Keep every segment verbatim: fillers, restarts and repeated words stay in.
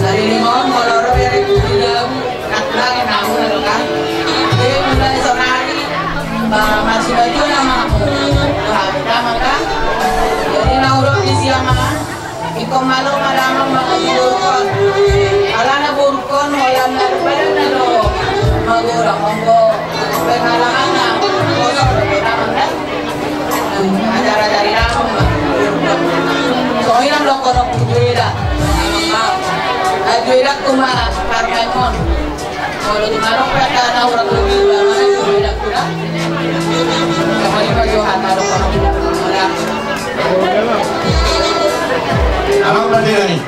Jadi lima on, molo ro bere tu di dalam, nak lagi nahu, kan? Jadi mulai sonari, ba, masih baju nama aku. Wah, nama, kan? Jadi nahu ro di siang, ah. Ingkon malo ma damang mangaji borungkon. Alana borungkon holan na badanna do magora, molo pengalamanna. Ajar-ajari damang ma. Songon i nang dohonon ni Jueda. Jueda tu ma parmaen on. Molo di mana pe angka na hurang lobi, ba mana di Jueda tu da. Kami bagi hata dohonon. Amang Bajingan i.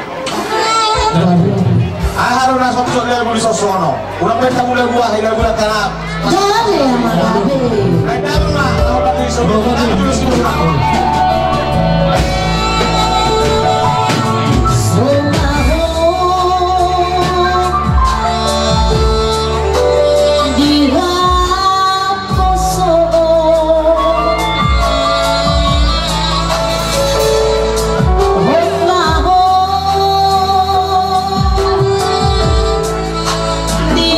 Aha do na soksok lagu di sosono? Unang beta mula gua, ila gua tanam. Jadi, Amang Rabi. Naik dalam, Mak. Tahu tak di sono? Tahu dulu sini, Mak. Rumah di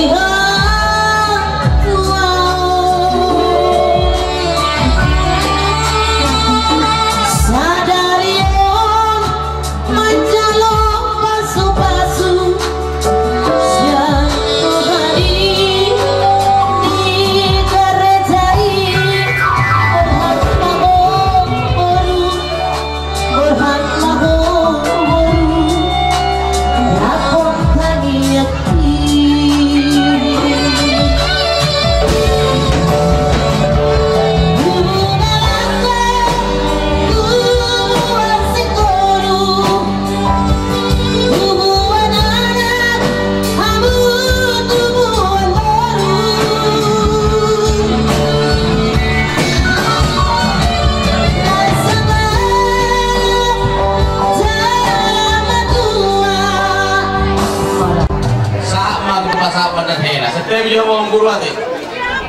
Sabar dan hela. Setiap dia mau guru hati.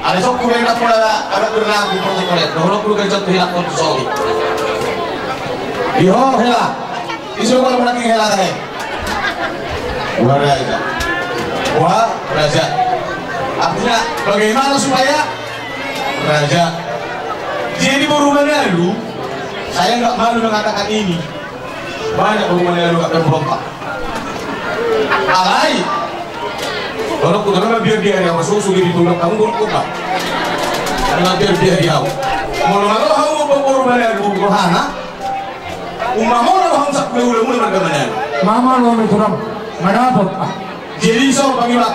Ada sok kuda yang dapat ada ada berlaku protokol. Dohononku ganjang tu hela kon tu sobi. Di ho hela. Iso kalau mau nanti hela tadi. Wah raja. Wah raja. Artinya bagaimana supaya raja. Jadi boru Manalu, saya nggak malu mengatakan ini. Banyak boru Manalu nggak pemberontak. Alai. Kalau ku tolong biar dia dia masuk sugi di tulang kamu buruk kota. Karena biar dia dia. Molo molo hamu boru Manalu rohana. Uma molo hamu sakula ula mula marga Manalu. Mama lo mi tulang. Mana apa? Jadi so pangiwak.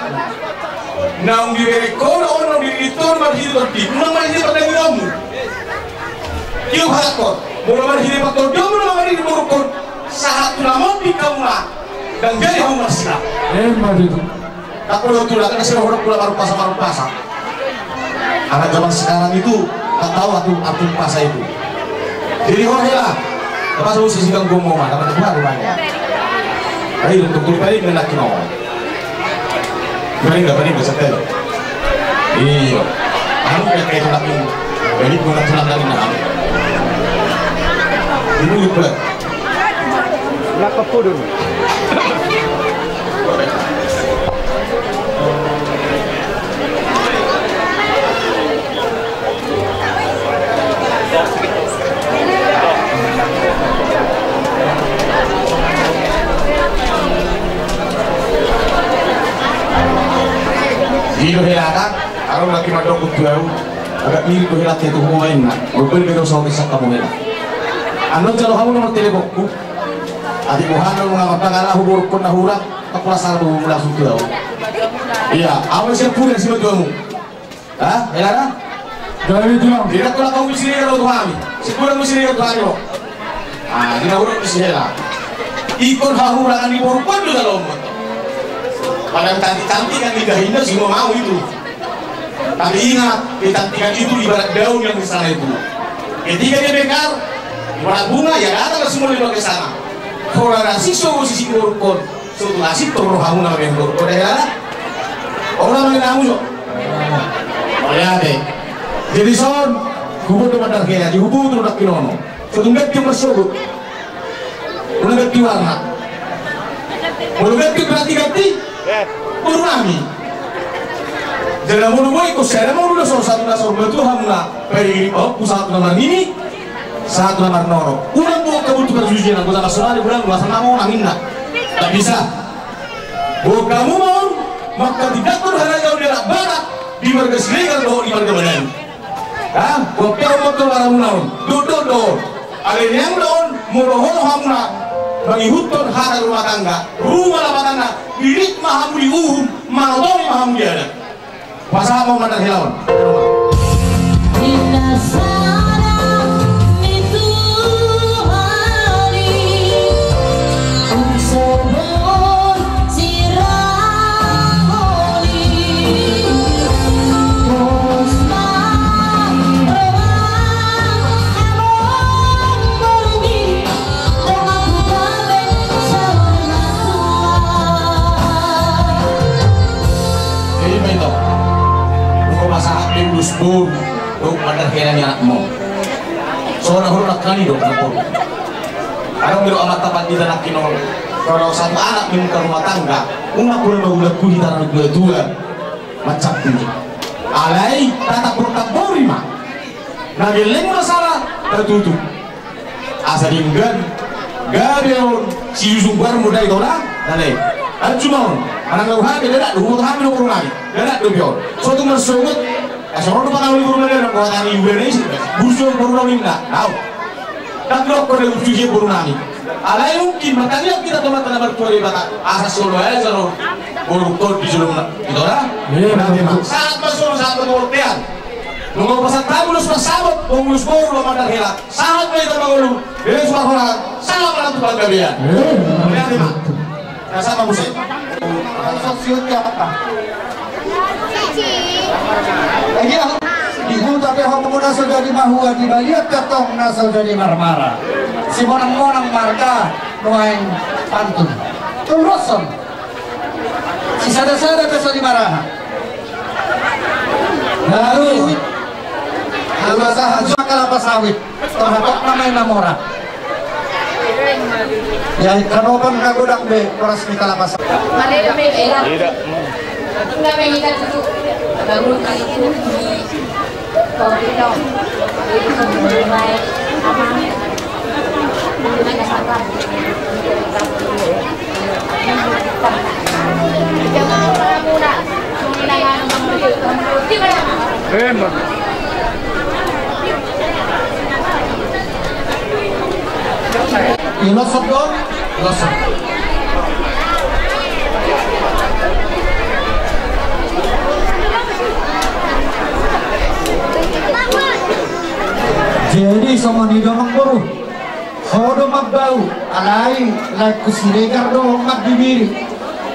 Naung diberek kono ono di itu marhiri todi. Unang marhiri pertandinganmu. Iyo harakkon. Molo marhiri pertandinganmu na marhiri borukon. Sahat tu namon di kamu lah. Dan gaya hamu masira. Emma itu. Tak perlu tulah, kan sira horok pula baru pasang, baru pasang. Anak zaman sekarang itu tak tahu atu atu pasang itu. Jadi ho hela. Apa solusi sih kan gua mau mana? Dapat buat rumahnya. Ayo untuk tuh paling kena kino. Paling nggak paling nggak setel. Iya. Anu kayak kayak tulang ini. Jadi gua tulang lagi nah. Ini lupa. Nakapudun. Ilo helata, aro lagi mandok tu au, agak mirip tu helata tu humain na, gobel bero sawi sakka mohela. Anu jalo hamu nomor teleponku. Adi buhana lu ngapa pangala hubur pun na hurang. Aku rasa lu langsung tu au. Iya, awan siap pulang si batu kamu. Hah? Hela na? Jadi tulang. Tidak kula kau misi dia tu kami. Si kula misi dia tu kami lo. Ah, tidak urut misi hela. Ikon hahurangan di boru pun juga lo. Padahal cantik-cantik kan tidak indah semua mau itu. Tapi ingat, kecantikan itu ibarat daun yang di sana itu. Ketika dia mekar, ibarat bunga, ya datang semua dipakai sana. Kalau ada siswa sisi borukon, suatu nasib tuh rohamu nama yang borukon ya. Orang yang namu yo. Oh ya deh. Jadi son, hubung tuh mandar kena, dihubung tuh udah kinono. Suatu nggak cuma sogut. Molo ganti warna. Molo ganti berarti ganti boru nami. Jala molo boi ko sada molo na so satu na so batu hamuna. Pai di pau ku satu na marnini. Satu na marnono. Unang bo kamu tukar suji na kota nasional di bulan dua sama mau nangin na. Tak bisa. Bo kamu mau maka tidak pun haraga udah barat di marga Siregar dohot di marga Manalu. Ha? Kopi au motor baramuna on. Dodon do. Alai niang do on molo ho hamuna mangihuthon hata rumah tangga, rumah lapanganna, dirit ma hamu di uhum, manotoli ma hamu di adat. Pasahat ma mandar hela on. Inna salam ni Tuhan i, um sobor Jadi ma ito. Enggo pasahat be ulos boru dohot mandar hela ni anakmu. Sonang hurang nangkin i do na boru. Adong do amanta pandita nangkin on. Kalau satu anak minta rumah tangga, unang pola magulang ku hita na tua-tua. Mancappu. Alai tatap portambori ma. Na gelleng masalah tatutup. Asa denggan gabe on si Yusuf Barmu dai tona. Dale. Ancu ma on. Manang lau hami dadak do huboto hami do boru nami. Dadak do be on. Sotung marsogot. Asa ro do pangalo ni boru nami dadak do hatani iba na isi. Busu boru nami na. Au. Ndang dokkon na urusi dia boru nami. Alai mungkin martangiang hita tu Amanta na martua Debata asa solo aja ro boru on di jolom na. Ito da? Iya, betul. Sahat ma solo sahat ma tu bontean. Nunga pasahat hamu ulos parsabot, ulos boru, mandar hela. Sahat ma hita mangolu. Dia suka orang. Salam ma tu panggabean. Iya. Iya, iya. Kasama musik. Sosial apa? Iya. Di huta pe hamu na so jadi mahua, di balian pe antong na so jadi marmara. Simonang-monang marga nuaeng pantun. Tuloson. Sisada-sada pe so dimaraha. Baru. Kalau sahat cuma kalapa sawit. Terhadap nama yang namora. Ya, kanopan kagodang be, koras ni kalapa sawit. Tidak. Ilosot do, ilosot. Jadi songon i do amangboru. Ho do mambau, alai laengku Siregar do mambibiri.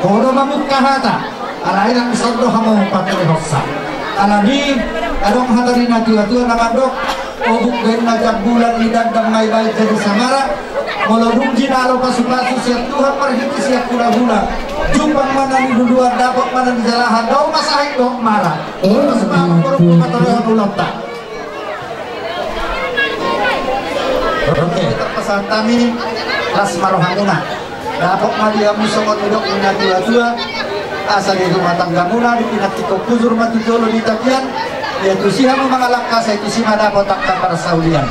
Ho do mamungka hata, alai laengku son do hamu patorehonsa. Alani adong hata ni natua-tua na mandok, obuk baen na jambulan, ni dandang ma i baen jadi samara. Molo dung jinalo pasu-pasu sian Tuhan marhite sian hula-hula, jumpang ma na niluluan, dapot ma na nijalahan, dao ma sahit dohot mara. Pasu-pasu ma amangboru patorehon ulaonta. Oke, terpesan kami, las ma rohamuna. Dapot ma di hamu songon nidok ni natua-tua. Asa di rumah tanggamuna, di pinantikhon hujur ma tu jolo di tapian. Ia tusi hamu mangalangka, sai tusi ma dapot angka parsaulian.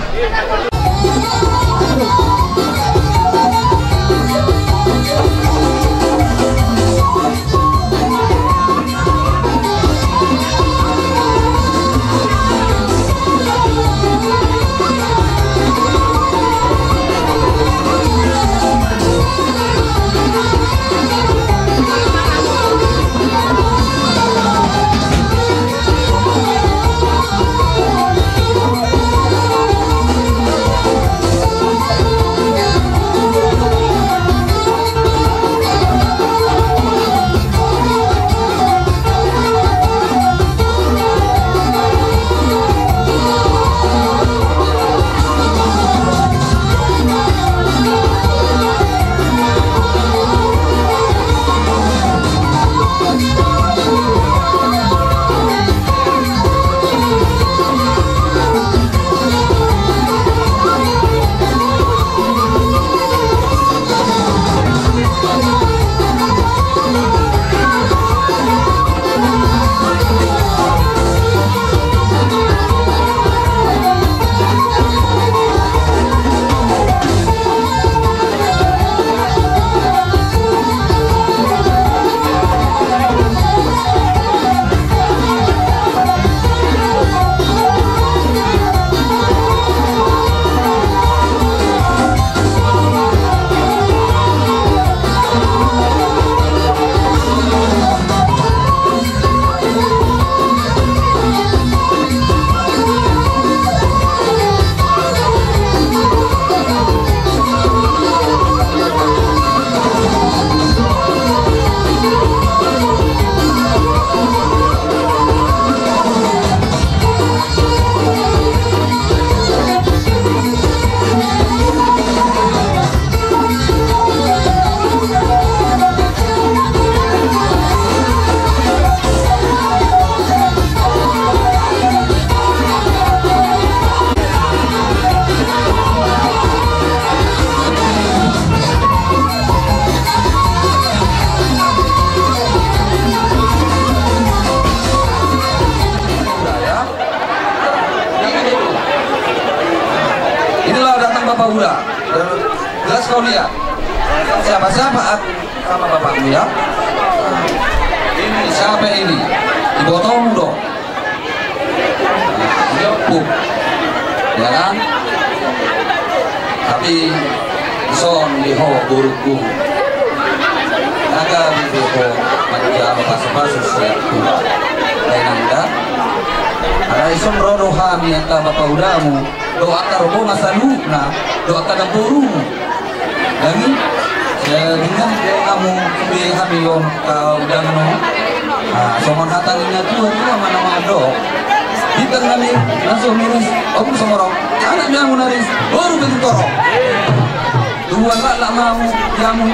Inilah datang Bapak Hura. Jelas kau lihat. Siapa-siapa aku sama bapakmu ya? Ini siapa ini? Ibotomu dong. Ibotomu. Ya kan? Tapi son di ho borukku. Naga di ho manja pasu-pasu siap tua. Lain anda. Ada ison rodo hami angka Bapak Hudamu. Doa karbo na saluhutna, doa kadang borumu. Dang i, ya, dengan doamu, be hami on, kau jangan on. Ah, songon hata ni natua-tua ma na mandok. Bintang nami, langsung miris, om somorong. Anak jamu naris, boru pintu torong. Dua lak lak mau, jamu.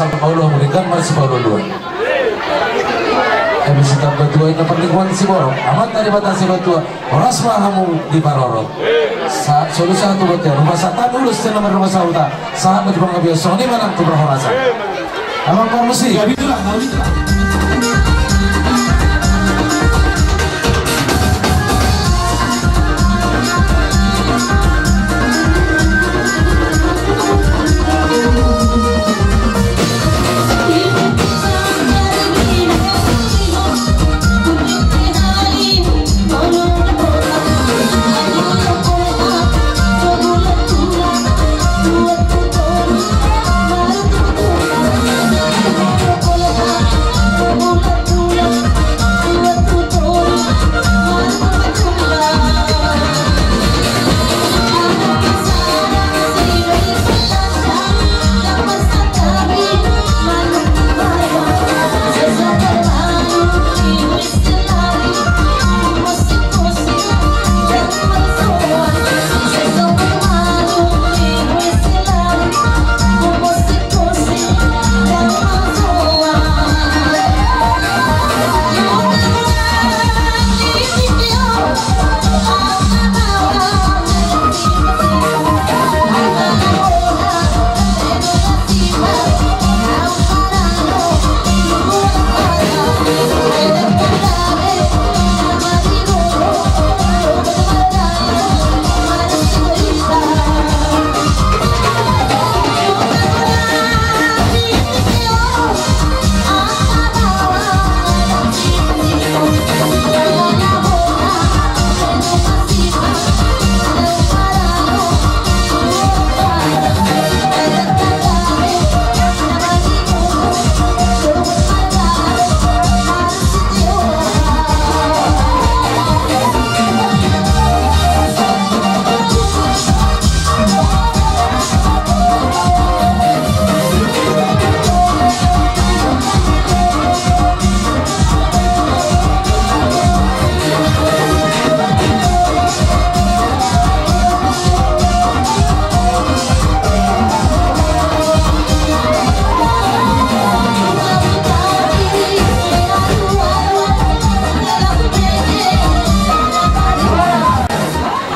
Paulu hamu denggan marsipaulu-uluan. Eme sitamba tua inna parlinggoman siborok, Amanta Debata Sibatua, horas ma hamu diparorot. Sa-, solu sahat tu bontean, upa sahat ulos tena marruma sahuta, sahat ma tu panggabean, songon i ma nang tu parhorasan. Amang parmusik.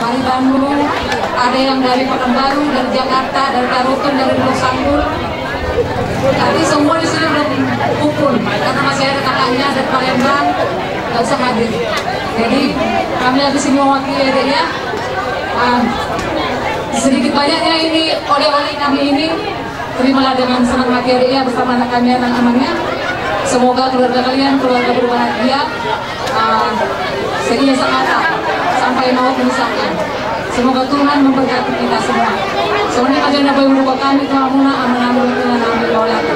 Paribanmu, ada yang dari Pekanbaru, dari Jakarta, dari Tarutung, dari Pondok Sanggul. Tapi semua di sini belum kumpul karena masih ada kakaknya dari Palembang, nggak bisa hadir. Jadi kami habis ini mewakili adiknya. Ah, sedikit banyaknya ini oleh-oleh kami ini. Terimalah dengan senang hati adiknya bersama anak kami, anak-anaknya. Semoga keluarga kalian keluarga berbahagia, ah, seia sekata sampai maut memisahkan. Semoga Tuhan memberkati kita semua. Songon i ma jana boi mudok hami tu hamuna, amanami, inanami, laulata.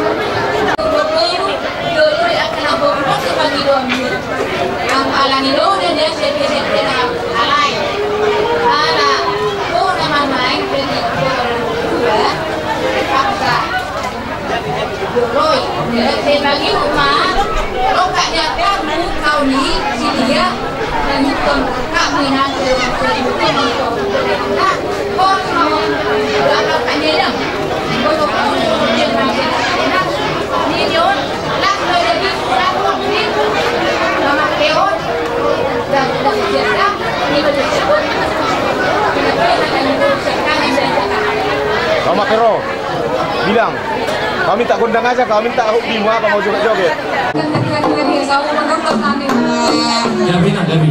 Alani do na dia sepi sepi na alai. Ala do na mamain beri dua paksa. Roi, dia te bagi uma. Rokak dia kamu kau ni si dia. Dan hukum kami nanti. Kau mau. Kau mau. Kau mau. Kau mau. Mama Kero, bilang, kami tak gondang aja, kami tak hobi, mau apa, mau joget-joget? Gabe na, gabe.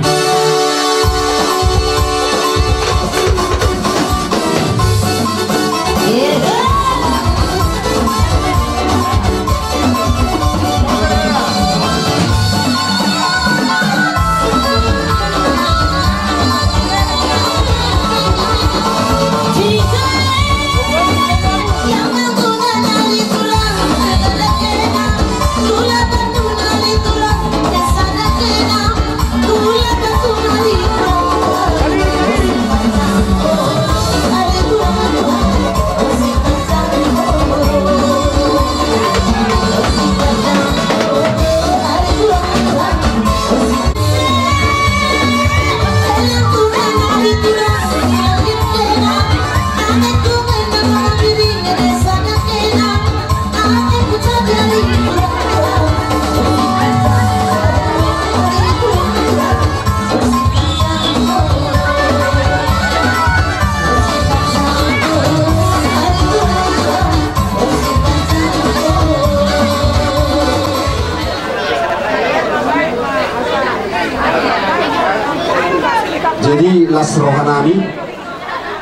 Jadi las roha nami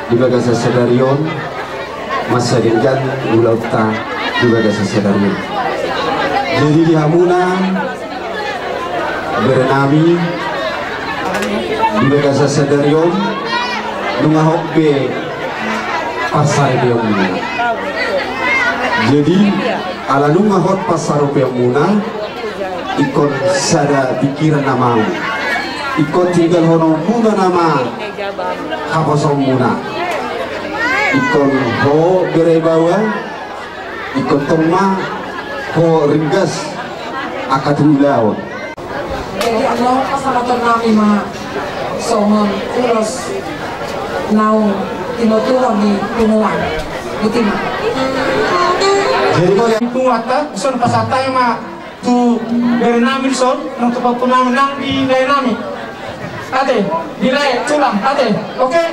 di bagasan sadari on, mansai denggan ulaonta di bagasan sadari on. Jadi di hamuna bere nami, di bagasan sadari on nunga hot be parsaripeonmuna. Jadi ala nunga hot parsaripeonmuna, ingkon sada pikiran nama au. Ingkon tinggalhononmuna nama haposoonmuna. Ingkon ho bere baoa, ingkon tong ma ho ringgas angka tu ulaon. Jadi annon pasahaton nami ma songon ulos naung tinotuhon ni punguan. Botima. Jadi molo punguanta, dison pasahat hami ma tu bere nami dison, nang tu pahompu nami, nang di lae nami. Ate, di lae, tulang, ate, oke?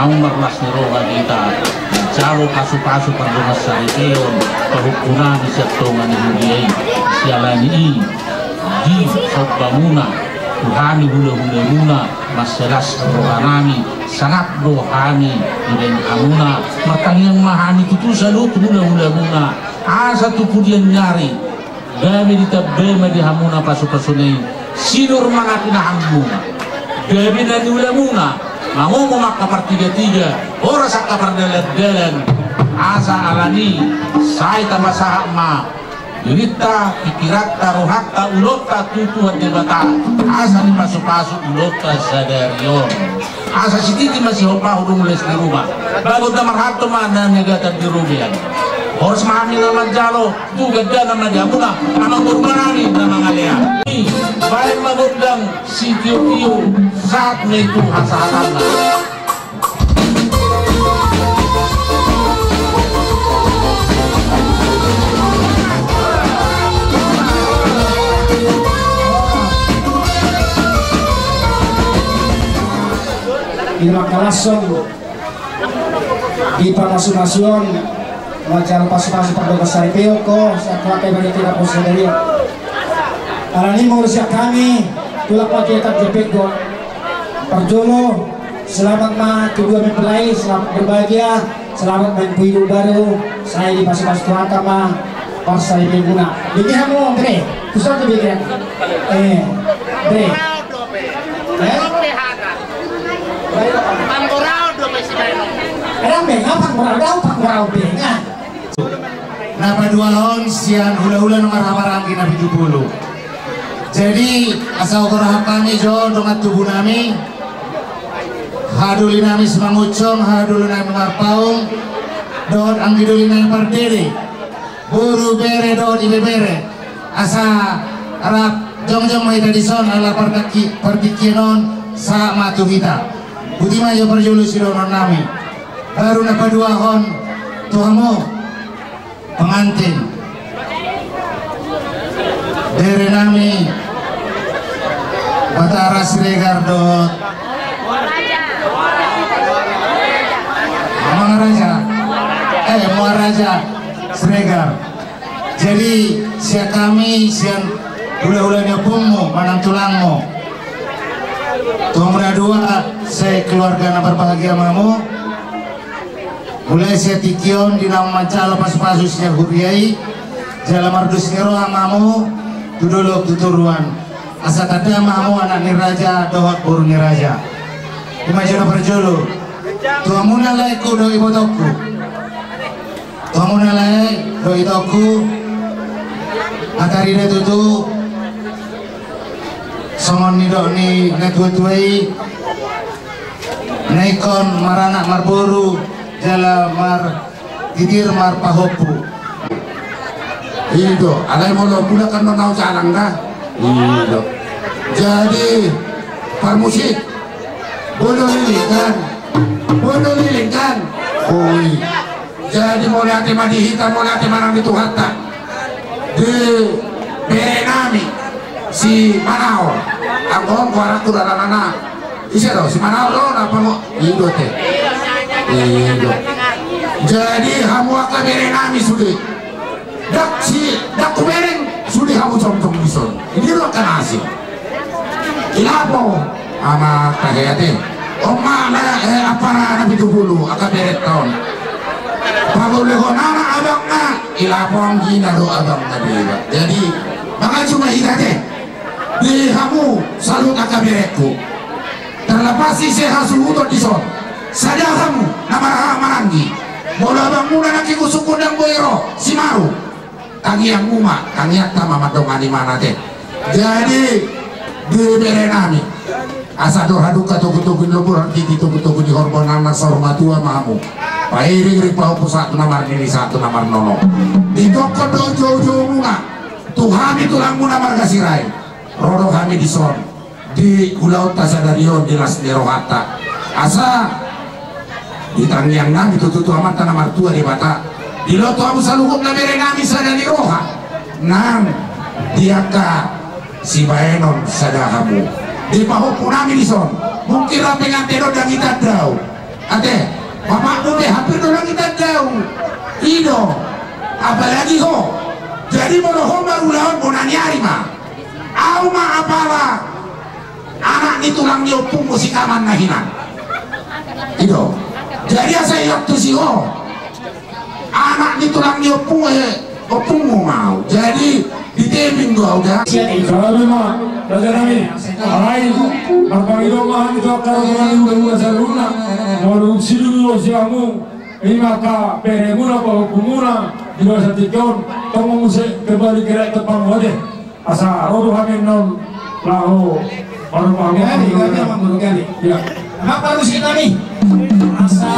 Marlas ni roha hita manjalo pasupasu pardongansaripeon pahompunami sian tonga ni huria i. Siala ni i, di sombamuna tu hami hulahulamuna, mansai las rohanami, sangap do hami dibahen hamuna. Martangiang ma hami tutu saluhut hulahulamuna, asa tu pudian ni ari gabe ditambai ma di hamuna pasupasuna i, sinur mangapi na hamuna, gabe na niulamuna, mangomo ma angka partigatiga, horas angka pardalandalan. Asa alani i sai tapasahat ma dirinta, pikiranta, rohanta, ulaonta tu Tuhan Debata, asa dipasupasu ulaonta sadari on. Asa sititi ma sihombahon, dung las ni roha, bagot na marhalto ma na niagatan di robean. Horas ma hami na manjalo, tu gandana ma di hamuna amang boru nami na mangalehon. Baen ma gondang sitiotio, sahat ma i tu hasahatanna. Ima kalashon di pamasumasuon, manjalo pasupasu pardongansaripeon ho, sian Tuhan Debata, di tingki na poso sadari on. Alani i molo sian hami, tulak ma hita tu gepeng on. Parjolo, selamat ma kedua mempelai, selamat berbahagia, selamat menempuh hidup baru, sai dipasupasu Tuhan ma parsaripeonmuna. Bege hamu, Bre, tu son tu bege. Eh, Bre. Eh? Panggoraon do pe si Beno. Rame, nga panggoraon, dao panggoraon pe, nga. Na paduahon sian hulahula na marhahamaranggi na pitu pulu. Jadi, asa hugoarhon hami jo dongan tubu nami, haha doli nami Simangunsong, haha doli nami Marpaung, dohot anggi doli nami Pardede, boru, bere dohot ibebere. Asa rap jongjong ma hita dison ala partingki-, partingkian on, sahat ma tu hita. Boti ma jo parjolo sidohonon nami. Baru na paduahon tu hamu pengantin, bere nami Batara Siregar dohot Amang Raja, eh, Muaraja Siregar. Jadi, sian hami, sian hulahula ni ompungmu manang tulangmu, tu hamu na dua, sai keluarga na berbahagia ma hamu. Mulai sian tingki on di na manjalo pasupasu sian huria i, jala mardos ni roha ma hamu tu dolok tu toruan. Asa tanda ma hamu anak ni raja dohot boru ni raja. Ima jo na parjolo. Tu hamu na laengku dohot ibotongku. Tu hamu na lae dohot itongku, na tarida tutu songon nidok ni natuatua i, na ingkon maranak marboru jala martitir marpahompu. I do, alai molo mulak kan na hujalo da. I do. Jadi, parmusik, bodo lilingkan, bodo lilingkan. Oi. Jadi mauliate ma di hita, mauliate ma nang di Tuhanta. Di bere nami si Manaor. Anggo on goaranku dalanana. Ise do si Manaor do na pango. I do te. I do. Jadi hamu angka bere nami sude. Ndang si, ndang hubereng sude hamu jongjong dison. I do angka na asing. Ilapong ama tahe ate. On ma na, eh, ampara na pitu pulu angka berenta on. Pangolehonana abangna, ilapong ina do abangna deba. Jadi mangaji ma hita ate. Di hamu saluhut angka berengku. Terlepas ise hasuhuton dison, sada hamu na marhahamaranggi. Molo abangmuna nangkin husungkun ndang boi ro, si Maru. Tangiangmu ma, tangiangta ma mandongani ma ate. Jadi di bere nami, asa dor haduka togutogu ni lombu, rantiti togutogu ni horbo, nang na saur matua ma hamu. Pairingiring pahompu sahat tu na marnini sahat tu na marnono. Didokkon do joujoumuna tu hami tulangmuna marga Sirait. Ro do hami dison di ulaonta sadari on di las ni rohanta. Asa di tangiang nami tutu tu Amanta na martua Debata, dilehon tu hamu saluhutna bere nami sada ni roha nang di angka sibahenon sada hamu. Di pahompu nami dison, mungkin rap pengantin on ndang itanda au. Ate, bapakmu pe hampir do lagi tandau. I do. Apalagi ho. Jadi molo ho marulaon bona ni ari ma. Au ma apala anak ni tulang ni ompungmu si Kaman na hinan. I do. Jadi asa iok tusi ho. Anak ni tulang ni ompung, eh, ompungmu ma au. Jadi di tebing do au da. Salam ma, raja nami. Alai marpangido ma hami tu angka rombongan ni hulahula saluhutna. Molo dung sidung do siamun, ima angka beremuna, pahompumuna di bagasan tingki on, tong ma muse kembali ke rakyat tempat mode. Asa ro do hami annon laho marompa. Gari, gari, amang boru, gari. Ia. Nang parmusik nami. Asa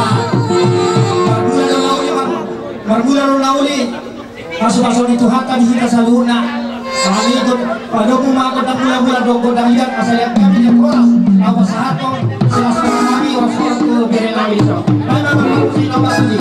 marmula do na uli, mar-, marmula do na uli. Pasupasu ni Tuhanta di hita saluhutna. Hami ikut padomu ma gondang mula-mula dohot gondang liat, asa liat hami di horas. Au pasahathon silas-las nami, horas-horas tu bere nami dison. Baen ma parmusik na baru i.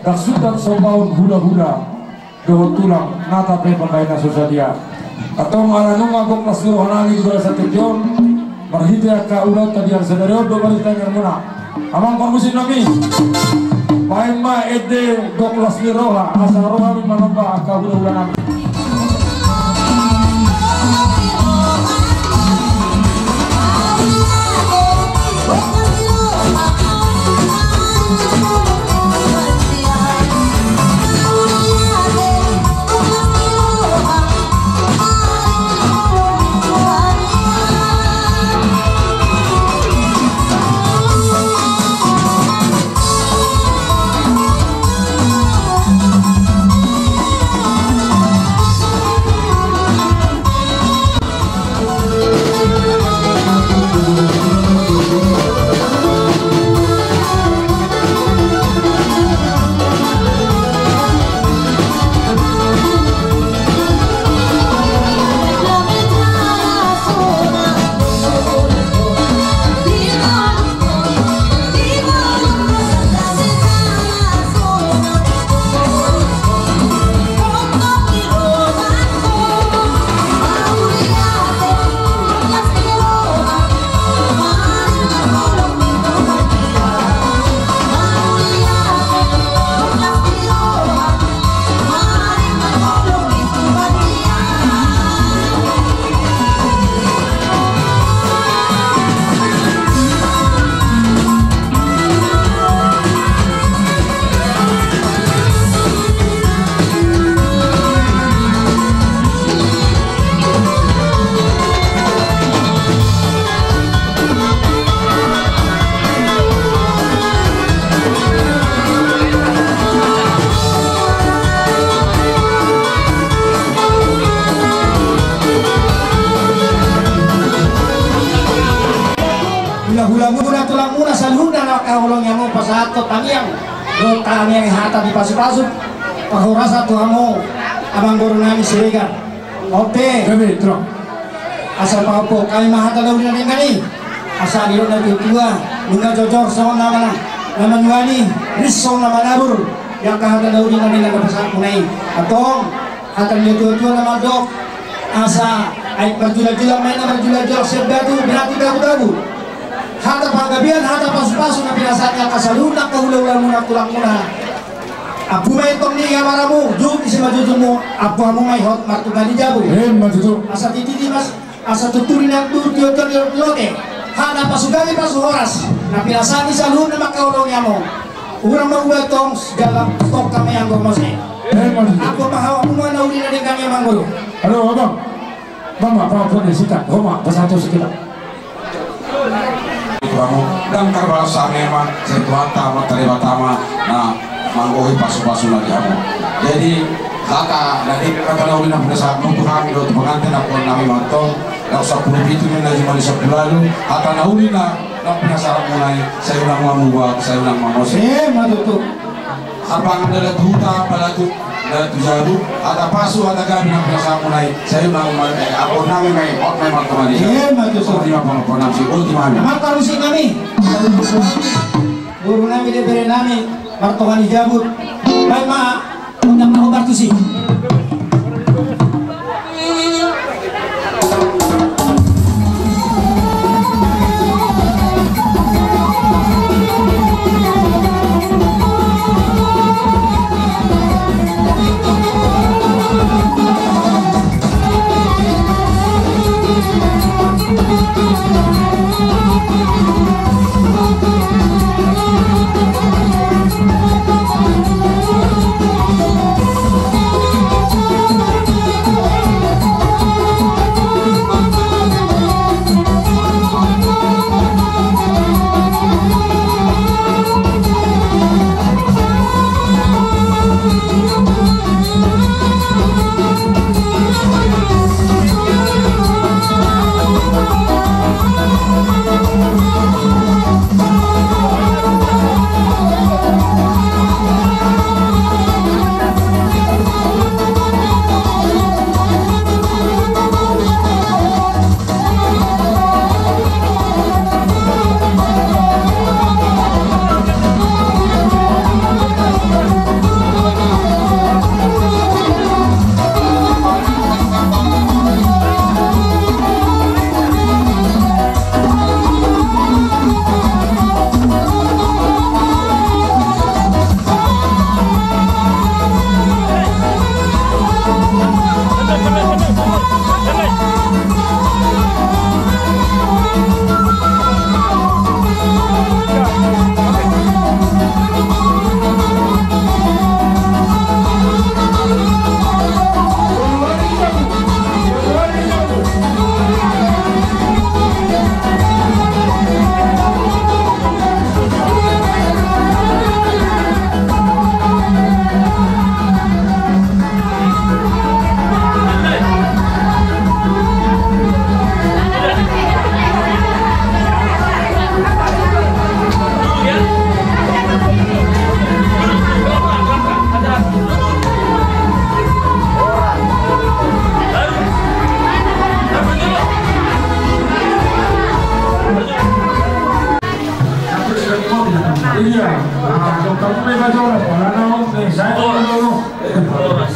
Ndang sundat sombaon hulahula dohot tulang, nata pe pangkahina so sadia. Antong ala nunga gok las ni roha nami di bagasan tingki on, marhite angka ulaonta di ari sadari on do marhite inganmuna. Amang parmusik nami, baen ma ende gok las ni roha, asa ro hami manomba angka hulahula nami. Hulahulamuna, tulangmuna saluhutna na mangkaholongi hamu, pasahathon tangiang dohot tangiang hata di pasupasu, parhorasan tu hamu amangboru nami Siregar. Oke. Gabe, Tro. Asa pahophop hami ma hata na uli na denggan i. Asa didok natuatua, nunga jojor songon na mana, na manuali, ris songon na manabur. Di angka hata na uli na denggan na pasahatmuna i. Antong, hata ni natuatua na mandok, asa aek marjulak-julak ma i, na marjulak-julak sian batu, berarti dabu-dabu. Hata panggabean, hata pasupasu na pinasahat ni angka saluhutna angka hulahulamuna, tulangmuna. Ampu ma i tong di hamaramu, jut isi ma jujungmu, ampu hamu ma i hot martua ni jabu. Emma tutu. Asa titi di mas, asa tuturi na tu tio tio tio lote. Hata pasugani pasuhoras, na pinasahat ni saluhutna mangkaholongi hamu. Hurang ma hubaen tong jala tongka ma i anggo mose. Emma tutu. Ampu ma hamu ma na uli na denggan i, amangboru. Halo, abang. Bang, ma, bang, bang, sita, ho ma, pasahat tu sita. Ndang tarbalas hami ma, sai Tuhanta ma, Debata ma na manggohi pasupasu na di hamu. Jadi, hata na di, hata na uli na pinasahatmu tu hami dohot tu pengantin, ampuon nami ma antong, na sampulu pitu ni na jumadi sampulu ualu, hata na uli na, na pinasahatmuna i, sai unang ma muba, sai unang ma mose. Emma tutu. Ampangan dalan tu huta, pala tu, dalan tu jabu, hata pasu, hata gabe na pinasahatmuna i, sai unang ma, eh, ampuon nami ma i, hot ma i martua ni jabu. Emma tutu. Songon i ma pangampuon nami, songon i ma. Amang parmusik nami, boru nami, debere nami, martua ni jabu. Baen ma, unang ma hombar tusi.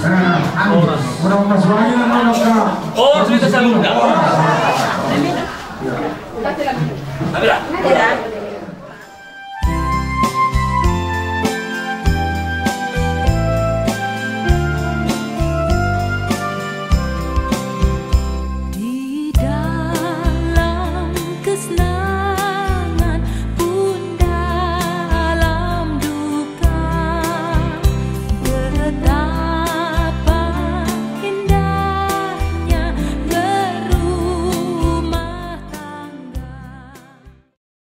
Horas. Oh, cerita sabun dah. Ambil lah.